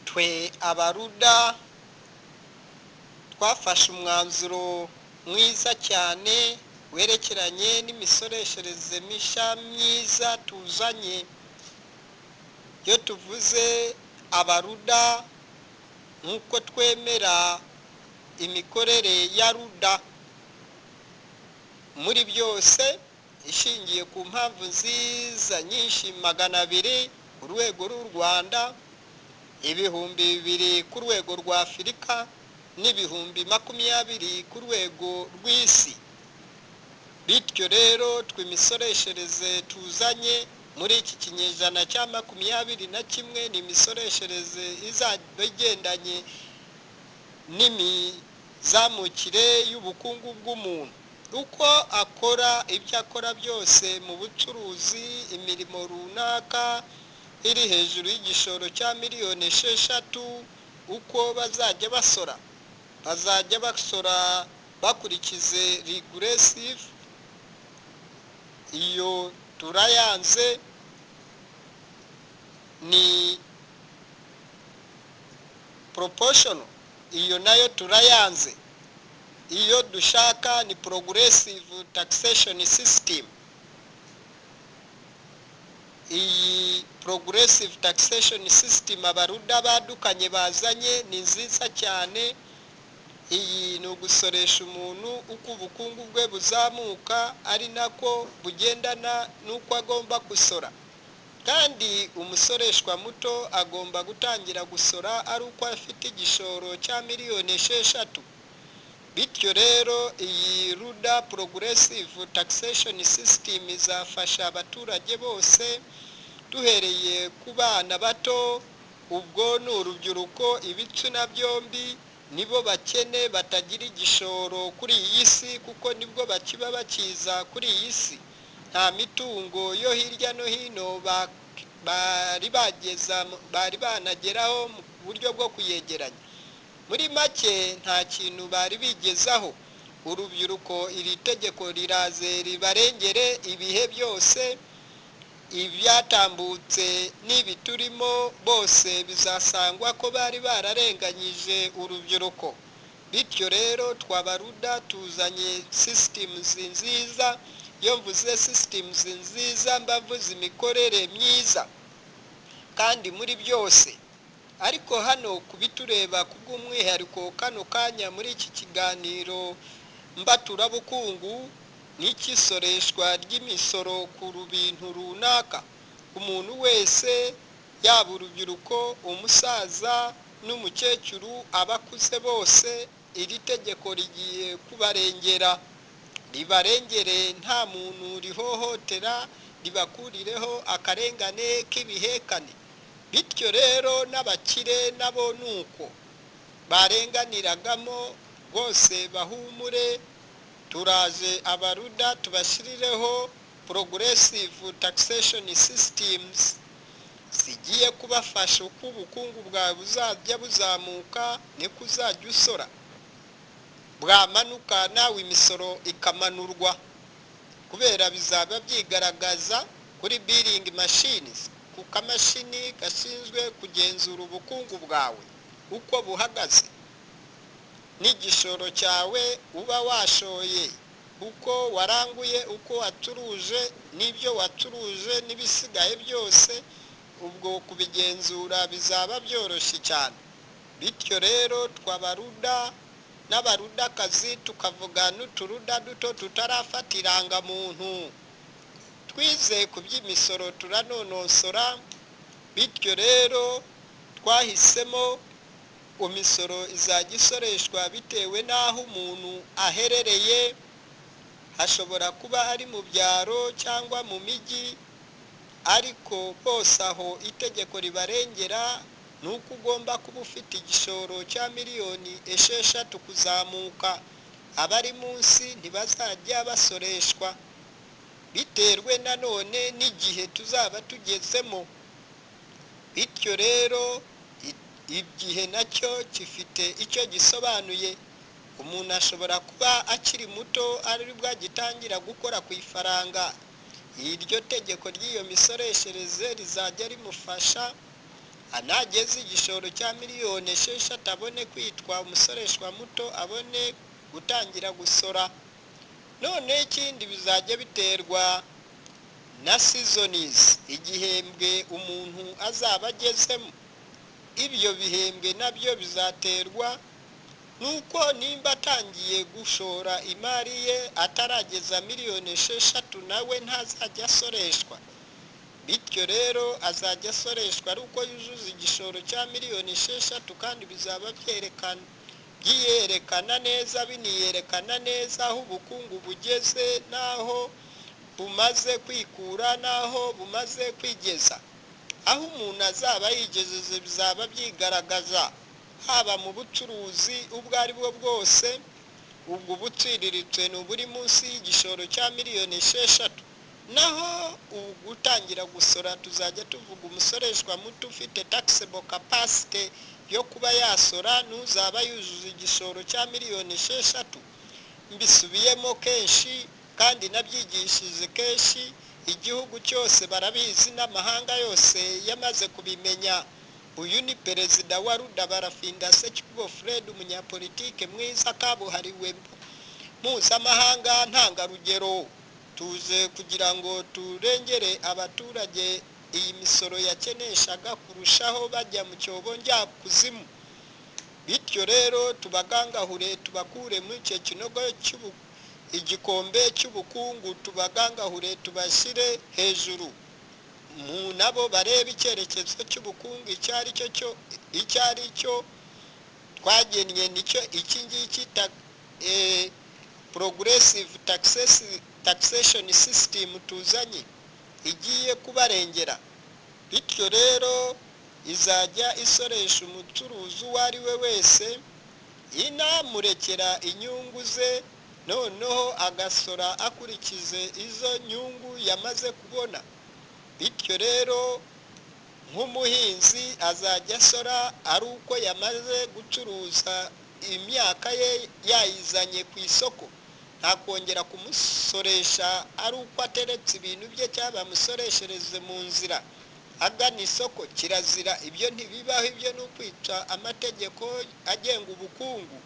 Twe abaruda twafashe umwanzuro mwiza cyane werekeranye n'imisoreshereze mishya myiza tuzanye. Iyo tuvuze abaruda, nk'uko twemera imikorere ya RUDA muri byose, ishingiye ku mpamvu nziza nyinshi 200 ku rwego rw'u Rwanda, 2000 ku rwego rwa Afurika n'20,000 ku rwego rw'isi. Bityo rero, twimisoreshereze tuzanye muri iki kinyejana cya 21 ni imisoreshereze izajya igendanye n'imizamukire y'ubukungu bw'umuntu, uko akora ibyo akora byose mu bucuruzi, imirimo runaka iri hejuru y'igishoro cya miliyoni 6. Uko bazajya basora, bazajya basora bakurikize regressive. Iyo turayanze, ni proportional, iyo nayo turayanze. Iyo dushaka ni progressive taxation system. Iyi progressive taxation system abaruda badukanye, bazanye, ni nziza cyane. Iyi ni ugusoresha umuntu uko ubukungu bwe buzamuka, ari nako bugendana n'uko agomba gusora. Kandi umusoreshwa muto agomba gutangira gusora ari uko afite igishoro cya miliyoni 6. Bityo rero, iyi RUDA progressive taxation system izafasha abaturage bose, duhereye ku bana bato, ubwo ni urubyiruko, ibitsina byombi. Nibo bakene batagira igishoro kuri iyi si, kuko nibwo bakiba bakiza kuri iyi si, nta mitungo yo hirya no hino bari bageza, bari banageraho mu buryo bwo kuyegeranya. Muri make, nta kintu bari bigezaho. Urubyiruko, iri tegeko riraze ribarengere ibihe byose. Ibyatambutse n'ibi turimo, bose bizasangwa ko bari bararenganyije urubyiruko. Bityo rero, twabaruda tuzanye systems nziza. Iyo mvuze systems nziza, mba mvuze imikorere myiza kandi muri byose. Ariko hano ku bitureba ku bw'umwihariko kano kanya muri iki kiganiro mbaturabukungu, n'ikisoreshwa ry'imisoro ku bintu runaka. Umuntu wese, yaba urubyiruko, umusaza n'umukecuru, abakuze bose, iri tegeko rigiye kubarengera, ribarengere nta muntu rihohotera, ribakurireho akarengane k'ibihekane. Bityo rero, n'abakire nabo ni uko barenganiragamo rwose, bahumure. Turaje abaruda tubashyirireho progressive taxation systems zigiye kubafasha. Uko ubukungu bwawe buzajya buzamuka, niko uzajya usora. Bwamanuka, nawe imisoro ikamanurwa, kubera bizaba byigaragaza kuri billing machines, ku kamashini gashinzwe kugenzura ubukungu bwawe uko buhagaze n'igishoro cyawe uba washoye, uko waranguye, uko wacuruje, n'ibyo wacuruje n'ibisigaye byose. Ubwo kubigenzura bizaba byoroshye cyane. Bityo rero, twabaruda n'abarudakazi, tukavuga n'uturuda duto tutarafata irangamuntu, twize ku by'imisoro, turanonosora. Bityo rero, twahisemo imisoro izajya isoreshwa bitewe n'aho umuntu aherereye. Hashobora kuba ari mu byaro cyangwa mu mijyi, ariko bose aho itegeko ribarengera ni uko ugomba kuba ufite igishoro cya miliyoni 6 kuzamuka. Abari munsi ntibazajya basoreshwa. Biterwe nanone n'igihe tuzaba tugezemo. Bityo rero, igihe nacyo gifite icyo gisobanuye. Umuntu ashobora kuba akiri muto, aribwo agitangira gukora ku ifaranga. Iryo tegeko ry'iyo misoreshereze rizajya rimufasha. Anageze igishoro cya 6 miliyoni abone kwitwa umusoreshwa muto, abone gutangira gusora. None ikindi bizajya biterwa na seasons, igihembwe umuntu azaba agezemo. Ibyo bihembwe nabyo bizaterwa nuko nimba atangiye gushora imari ye atarageza 6 miliyoni, nawe ntazajya asoreshwa. Bityo rero azajya asoreshwa ari uko yuzuza igishoro cya 6 miliyoni, kandi bizaba byerekana, byiyerekana neza, biniyerekana neza aho ubukungu bugeze n'aho bumaze kwikura n'aho bumaze kwigeza. Aho umuntu azaba yigejeje bizaba byigaragaza, haba mu bucuruzi ubwo ari bwo bwose. Ubwo ubuciriritse ni uburi munsi y'igishoro cya 6 miliyoni. Naho ubu gutangira gusora, tuzajya tuvuga umusoreshwa muto ufite taxable capacity yo kuba yasora n'uzaba yujuje igishoro cya 6 miliyoni. Mbisubiyemo kenshi kandi nabyigishije kenshi, igihugu cyose barabizi n'amahanga yose yamaze kubimenya. Uyu ni perezida wa RUDA, Barafinda Sekikubo Fred, umunyapolitike mwiza kabuhariwe mpuzamahanga ntangarugero. Tuze kugira ngo turengere abaturage iyi misoro yakeneshaga kurushaho bajya mu cyobo njyakuzimu. Bityo rero tubagangahure, tubakure muri icyo kinogo cy'ubu, igikombe cy'ubukungu, tubagangahure, tubashyire hejuru mu nabo barebe icyerekezo cy'ubukungu icyo ari cyo cyo, icyo ari cyo twagennye. Nicyo iki ngiki, progressive taxation system tuzanye igiye kubarengera. Bityo rero izajya isoresha umucuruzi uwo ari we wese, inamurekera inyungu ze, noneho agasora akurikize izo nyungu yamaze kubona. Bityo rero nk'umuhinzi azajya asora ari uko yamaze gucuruza imyaka ye, yayizanye ku isoko. Nta kongera kumusoresha ari uko ateretse ibintu bye cyangwa bamusoreshereze mu nzira agana isoko. Kirazira, ibyo ntibibaho, ibyo ni ukwica amategeko agenga ubukungu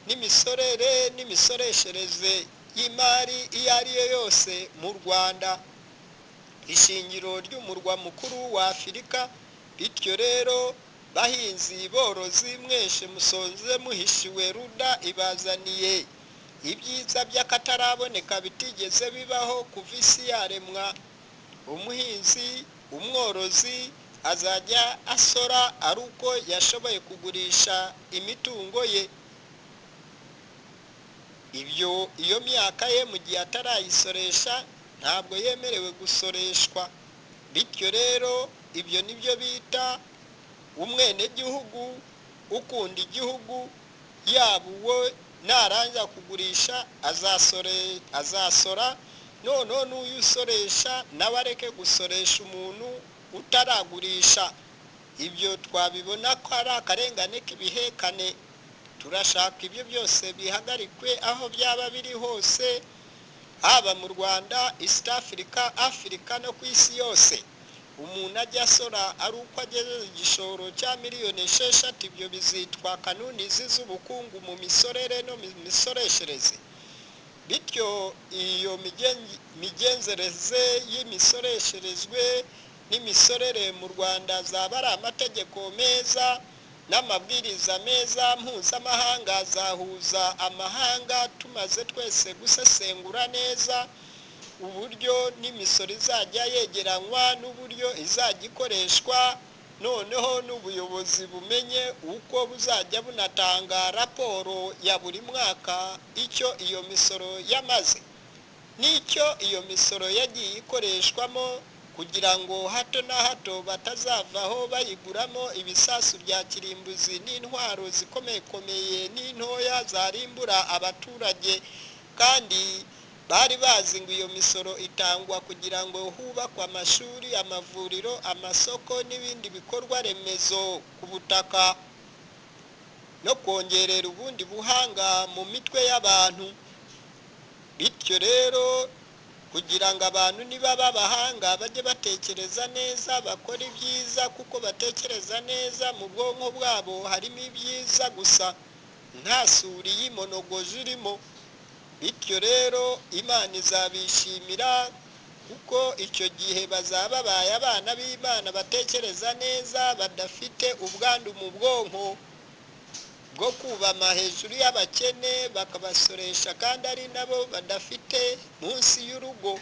n'imisorere n'imisoreshereze y'imari iyo ari yo yose mu Rwanda, ishingiro ry'umurwa mukuru wa Afurika. Bityo rero bahinzi, borozi, mweshe musonze muhishiwe, RUDA ibazaniye ibyiza by'akataraboneka bitigeze bibaho kuva isi yaremwa. Umuhinzi, umworozi azajya asora ari uko yashoboye kugurisha imitungo ye, ibyo iyo myaka ye. Mu gihe atarayisoresha ntabwo yemerewe gusoreshwa. Bityo rero ibyo nibyo bita umwenegihugu ukunda igihugu. Yaba uwo narangiza kugurisha azasore, azasora. Noneho n'uyu usoresha nawe areke gusoresha umuntu utaragurisha. Ibyo twabibona ko ari akarengane k'ibihekane. Turashaka ibyo byose bihagarikwe aho byaba biri hose, haba mu Rwanda, East Africa, Afurika no ku isi yose. Umuntu ajya asora ari uko agejeje igishoro cya 6 miliyoni. Ibyo bizitwa kanunizi z'ubukungu mu misorere no mu misoreshereze. Bityo iyo migenzereze y'imisoresherezwe n'imisorere mu Rwanda zaba ari amategeko meza n'amabwiriza meza mpuzamahanga, azahuza amahanga tumaze twese gusesengura neza uburyo n'imisoro izajya yegeranywa n'uburyo izajya ikoreshwa. Noneho n'ubuyobozi bumenye uko buzajya bunatanga raporo ya buri mwaka, icyo iyo misoro yamaze n'icyo iyo misoro yagiye ikoreshwamo, kugira ngo hato na hato batazavaho bayiguramo ibisasu bya kirimbuzi n'intwaro zikomekomeye n'intoya zarimbura abaturage, kandi bari bazi ngo iyo misoro itangwa kugira ngo hubakwe amashuri, amavuriro, amasoko n'ibindi bikorwa remezo ku butaka, no kongerera ubundi buhanga mu mitwe y'abantu. Bityo rero Kugira ngo abantu nibaba abahanga bajye batekereza neza, bakore ibyiza, kuko batekereza neza mu bwonko bwabo harimo ibyiza gusa, nta suri y'imonogoje irimo. Bityo rero Imana izabishimira, kuko icyo gihe bazaba babaye abana b'Imana batekereza neza, badafite ubwandu mu bwonko bwo kubama hejuru y'abakene bakabasoresha, kandi ari nabo badafite munsi y'urugo.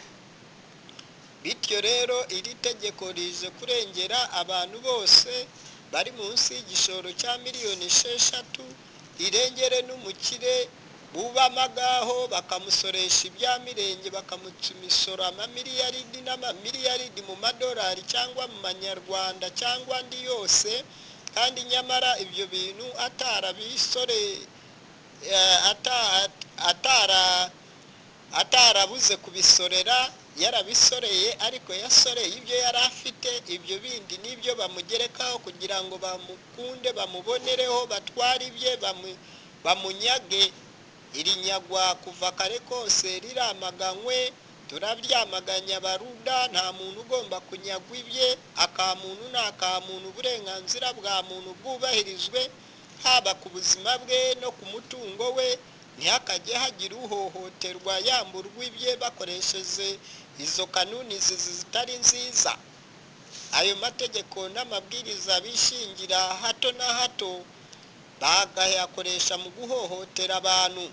Bityo rero iri tegeko rije kurengera abantu bose bari munsi y'igishoro cya 6 miliyoni, rirengere n'umukire bubamagaho bakamusoresha ibya mirenge, bakamuca imisoro amamiliyaridi n'amamiliyaridi mu madolari cyangwa mu manyarwanda cyangwa andi yose, kandi nyamara ibyo bintu atarabisore, atarabuze kubisorera, yarabisoreye, ariko yasoreye ibyo yari afite. Ibyo bindi nibyo bamugerekaho kugira ngo bamukunde, bamubonereho, batware ibye, bamunyage. Iri nyagwa kuva kare kose riramaganywe, turabyamaganya Abaruda. Nta muntu ugomba kunyagwa ibye. Akamuntu ni akamuntu, uburenganzira bwa muntu bwubahirizwe haba ku buzima bwe no ku mutungo we. Ntihakajye hagira uhohoterwa yamburwa ibye bakoresheje izo kanuni zitari nziza, ayo mategeko n'amabwiriza bishingira hato na hato bakayakoresha mu guhohotera abantu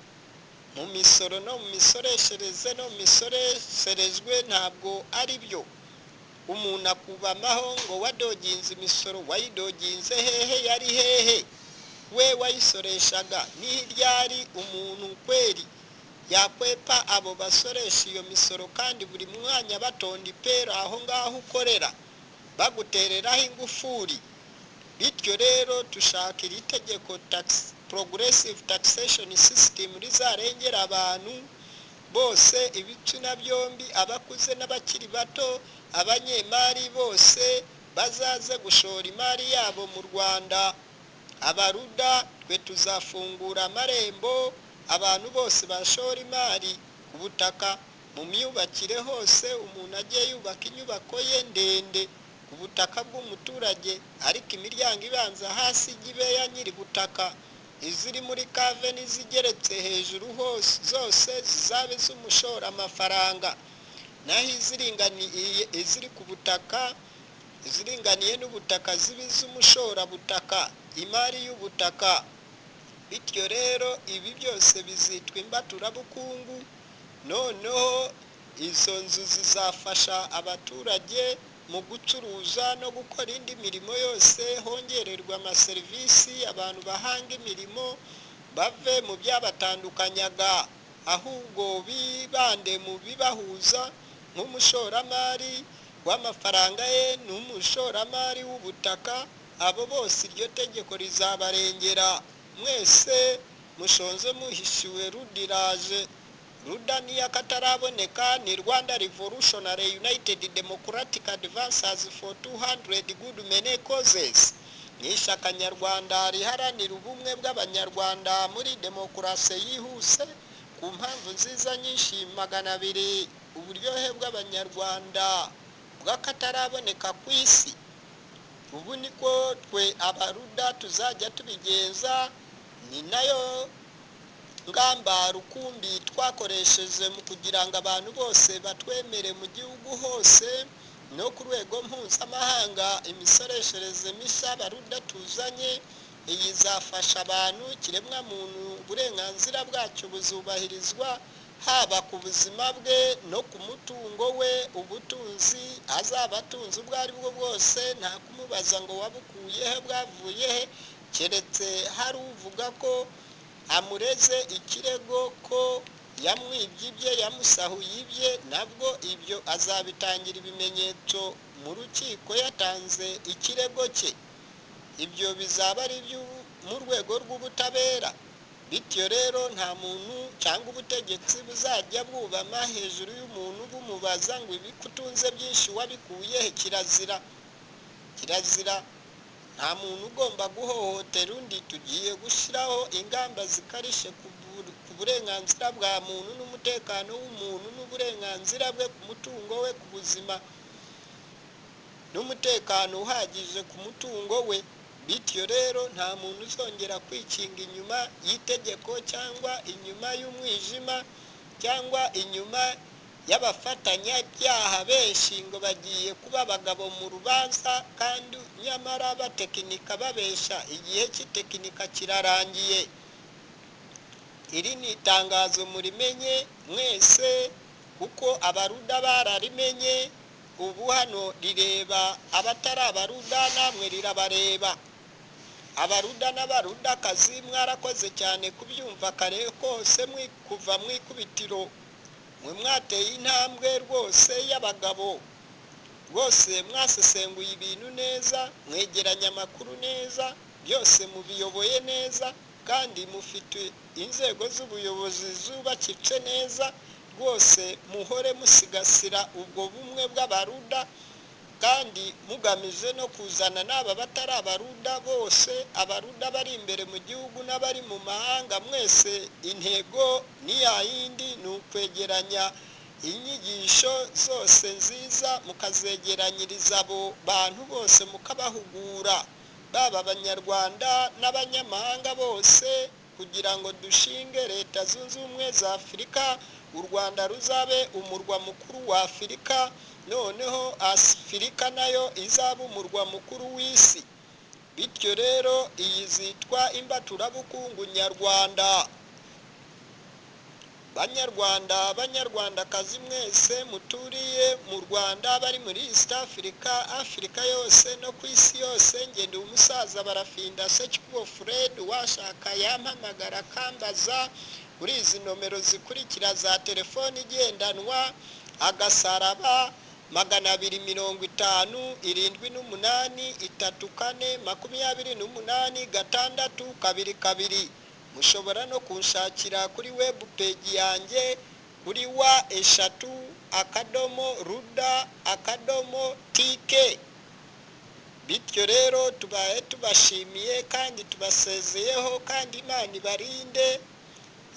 mu misoro no mu misoreshereze no mu misoresherejwe. Ntabwo ari byo. Umuntu akubamaho ngo wadoginze imisoro, wayidoginze hehe? Yari hehe we wayisoreshaga? Ni ryari umuntu kweri yakwepa abo basoresha iyo misoro, kandi buri mwanya batonda ipera aho ngaho ukorera, bagutereraho ingufuri? Bityo rero dushaka iri tegeko tax, progressive taxation system, rizarengera abantu bose, ibitsina byombi, abakuze n'abakiri bato, abanyemari bose bazaze gushora imari yabo mu Rwanda. Abaruda twe tuzafungura amarembo, abantu bose bashora imari ku butaka, mu myubakire hose. Umuntu ajye yubaka inyubako ye ndende ku butaka bw'umuturage, ariko imiryango ibanza hasi ijye ibe ya nyiri butaka, iziri muri cave n'izigeretse hejuru hose zose zizabe iz'umushora amafaranga, naho iziringaniye, iziri ku butaka, iziringaniye n'ubutaka zibe iz'umushorabutaka, imari y'ubutaka. Bityo rero ibi byose bizitwa imbaturabukungu. Noneho izo nzu zizafasha abaturage mu gucuruza no gukora indi mirimo yose, hongererwa amaserivisi, abantu bahanga imirimo, bave mu byabatandukanyaga, ahubwo bibande mu bibahuza, nk'umushoramari w'amafaranga ye n'umushoramari w'ubutaka. Abo bose iryo tegeko rizabarengera. Mwese mushonze muhishiwe, rudiraje. Ruda niyo akataraboneka ni Rwanda Revolutionary United Democratic Advances for 200 Good Many Causes. Ni ishyaka nyarwanda riharanira ubumwe bw'Abanyarwanda muri demokarasi yihuse ku mpamvu nziza nyinshi 200, uburyohe bw'Abanyarwanda bw'akataraboneka ku isi. Ubu niko twe Abaruda tuzajya tubigenza. Ni nayo ngamba rukumbi twakoresheje mu kugira ngo abantu bose batwemere mu gihugu hose no ku rwego mpuzamahanga. Imisoreshereze mishya Abaruda tuzanye, iyi izafasha abantu, ikiremwamuntu uburenganzira bwacyo buzubahirizwa haba ku buzima bwe no ku mutungo we. Ubutunzi azaba atunze ubwo ari bwo bwose, nta kumubaza ngo wabukuye he, bwavuye he, keretse hari uvuga ko amureze ikirego ko yamwibye ibye, yamusahuye ibye. Nabwo ibyo azabitangira ibimenyetso mu rukiko yatanze ikirego cye. Ibyo bizaba ari ibyo mu rwego rw'ubutabera. Bityo rero nta muntu cyangwa ubutegetsi buzajya bwubama hejuru y'umuntu bumubaza ngo ibikutunze byinshi wabikuye he. Kirazira, kirazira. Nta muntu ugomba guhohotera undi. Tugiye gushyiraho ingamba zikarishye ku uburenganzira bwa muntu n'umutekano w'umuntu n'uburenganzira bwe ku mutungo we, ku buzima n'umutekano uhagije ku mutungo we. Bityo rero nta muntu uzongera kwikinga inyuma y'itegeko cyangwa inyuma y'umwijima cyangwa inyuma y'abafatanyabyaha benshi ngo bagiye kuba abagabo mu rubanza, kandi nyamara batekinika babesha. Igihe cy'itekinika kirarangiye. Iri ni itangazo murimenye mwese, kuko abaruda bararimenye. Ubu hano rireba abatari abaruda, namwe rirabareba. Abaruda n'abarudakazi mwarakoze cyane kubyumva kare kose, kuva mu ikubitiro mwe mwateye intambwe rwose y'abagabo. Rwose mwasesenguye ibintu neza, mwegeranya amakuru neza, byose mubiyoboye neza, kandi mufite inzego z'ubuyobozi zubakitse neza. Rwose muhore musigasira ubwo bumwe bw'abaruda, kandi mugamije no kuzana n'aba batari abaruda bose, abaruda bari imbere mu gihugu n'abari mu mahanga. Mwese intego ni ya yindi, ni ukwegeranya inyigisho zose nziza, mukazegeranyiriza abo bantu bose, mukabahugura, baba abanyarwanda n'abanyamahanga bose, kugira ngo dushinge Leta Zunze Ubumwe za Afurika, u Rwanda ruzabe umurwa mukuru wa Afurika, noneho Afurika nayo izaba umurwa mukuru w'isi. Bityo rero iyi zitwa imbaturabukungu nyarwanda. Banyarwanda, banyarwandakazi mwese muturiye mu Rwanda, bari muri East Africa, Afurika yose no ku isi yose, ngende umusaza Barafinda Sekikubo Fred, washaka yampamagara akambaza kuri izi nomero zikurikira za telefoni igendanwa: agasaraba 250 78 34 28 6 22. Mushobora no kunshakira kuri web page yanjye kuri w3.ruda.tk. Bityo rero tubaye tubashimiye kandi tubasezeyeho, kandi Imana ibarinde,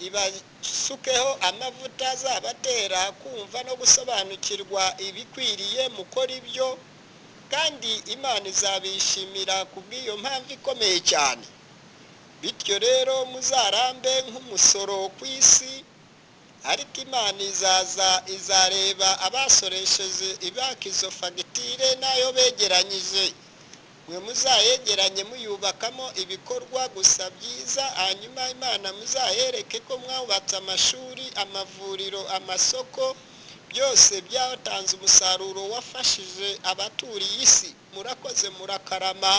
ibasukeho amavuta azabatera kumva no gusobanukirwa ibikwiriye mukora ibyo, kandi Imana izabishimira kubw'iyo mpamvu ikomeye cyane. Bityo rero muzarambe nk'umusoro ku isi, ariko Imana izaza izareba abasoresheje ibaka izo fagitire n'ayo begeranyije. Mwe muzayegeranye muyubakamo ibikorwa gusa byiza, hanyuma Imana muzayereke ko mwubatse amashuri, amavuriro, amasoko, byose byatanze umusaruro wafashije abaturiye isi. Murakoze, murakarama.